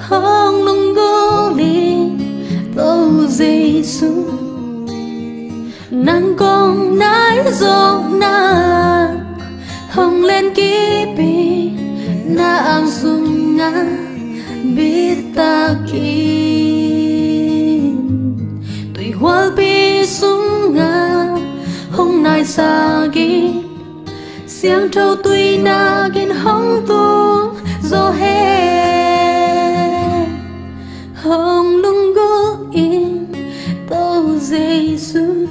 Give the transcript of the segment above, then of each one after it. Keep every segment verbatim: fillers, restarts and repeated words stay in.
Hong lunggulh in Topa Jesu, nang kong nai zawkna, hong lenkip in na ang sungah bitak in, tuihualpi sungah hong naisak in, siangtho tui nakin hong tung zaw hen. Hong lunggulh in Topa Jesu,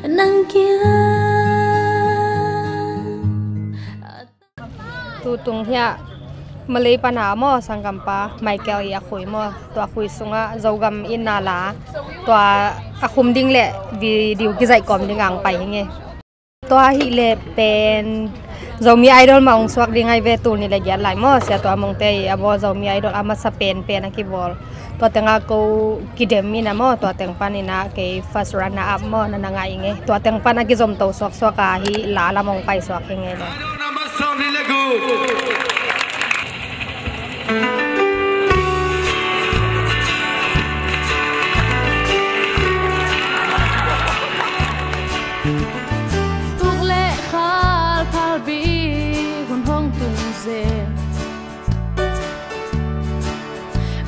nang kiang. Tutung hiah Malay pana maw, sanggampa Michael i a khui maw, tua khui sungah Zogam in na la, tua a khum ding le video kizaih kawm ding ang pai hi nge. Tua ahih leh pen Zomi Idol mah hong suak ding ahi ve, tul nih le giat lai maw, Sia Tua Mungte i a bawl Zomi Idol a masa penpen a kibawl. Tua tengah ko kidem in a maw, tua teng pan in a kei first runner up maw, na na ngah i nge. Tua teng pan a kizomto suaksuak a hih la lam hong paisuak hi nge le. Tuk le khal phalbi hun hong tung zen.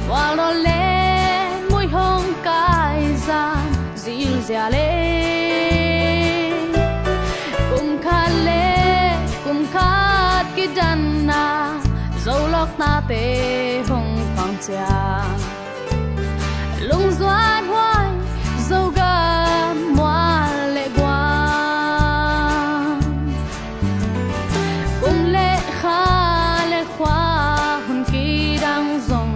Mual nawn le muih hong kai zan zilzial e. Kum khat le kum khat kidanna Zolawknate hong pang ciang, lungzuan huai Zogam mual le guam. Kum le kha le khua hun kidang zong,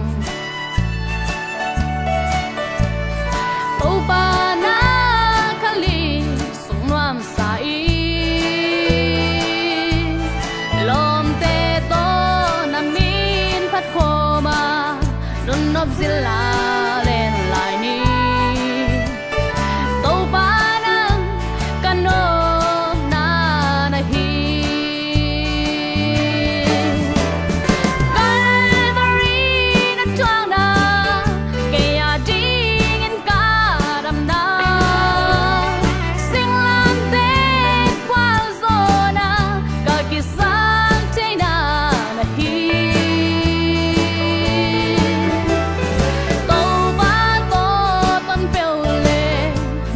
Topa na kal i sung nuamsa i, lawmte tawh na min phat khawm a, nunop zil la len lai ni. Topa nang ka nuamna na hi. Calvary na tuakna, kei a dingin ka damna, singlamteh khual zawhna, ka kisang theihna na hi. Topa tawh ton peuh le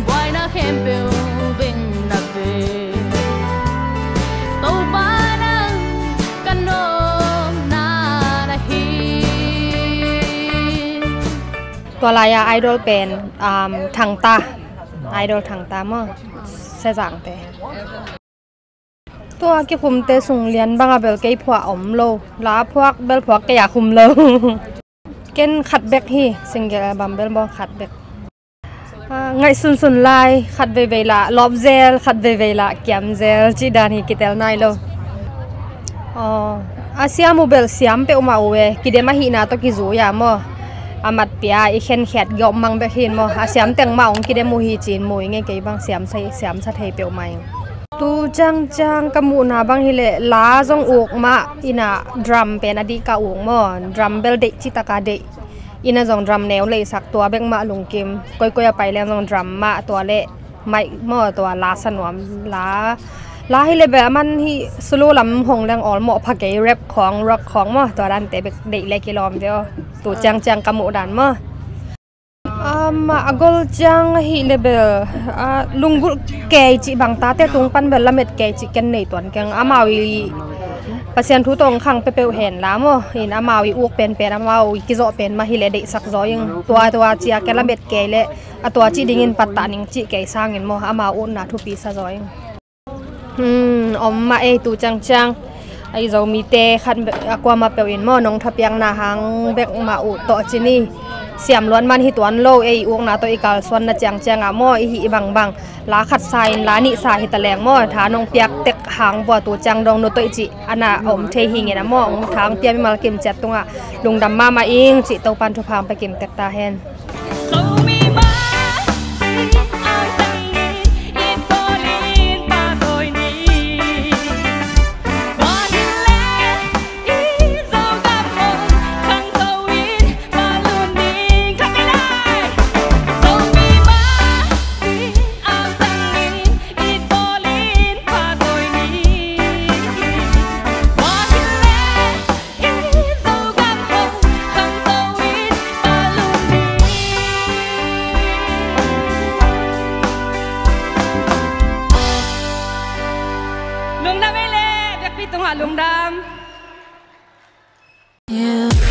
buaina khempeuh veng na ve. Topa nang ka nuamna na hi. Tua lai-a idol pen, um, Thangta. Idol Thangta maw? Sezangte. Tua kikhumte sung lian banga bel kei phuah om lo. La phuak bel phuak kei a khum lo. Ken khat bek hi, single album bel maw khat bek. Ah, ngaihsunsun lai, khat veivei lah lawp zel, khat veivei lah kiam zel, cih dan hi, kitel nai lo. Aw, a siam uh bel siam peuhmah uh e, kidem ahihna tawh kizui a maw. A matpia i khenkhiat gawp mang bek hi in maw, a siam teng mah hong kidem uh hi ci-in mu i ngei, kei bang siam sa, siam sa thei peuhmah ing. Tu ciangciang ka muhna bang hileh la zong uk mah, inn ah drum pen a dih ka uk maw, drum bel deih citaka deih. Inn ah zong drum neu leisak, tua bek mah lungkim. Koikoi a pai leng zong drum mah, tua le mic maw, tua la sa nuam. La, la hileh bel a man hi, solo lam hong leng awlmawh pha kei, rap khawng, rock khawng maw, tua dante bek deih le kilawm ve aw. Tu ciangciang ka muh dan maw. Amah a gol ciang ahih leh bel, a, lunggulh kei cih bang, tate tung pan bel lamet kei cih ken nei tuan keng. Amau i Pasian thu tawh hong khang peuhpeuh hen la maw. In amau i uk penpen, amau i kizawh pen mah hileh deihsak zaw ing. Tua, tua cia ken lamet kei leh a tua cih dingin pattah ning cih kei sangin maw, amau utna thupi sa zaw ing. Hmm, om mah ei tu ciangciang. Ei Zomite khat bek, a kuamah peuh in maw, nong thapiakna hang bek mah uh tawh ci ni. Siam luat man hi tuan lo, ei ukna tawh i kalsuanna ciangciang ah maw, i hih bangbang. La khat sa in la nih sa hi ta leng maw, tha nong piak tek hang vua tu ciang dong nutoih cih a na om thei hi ngen a maw, tha hong pia mimal kim ciat tungah lungdam mahmah ing cih Topan thupha hong pia kim tek ta hen. Yeah.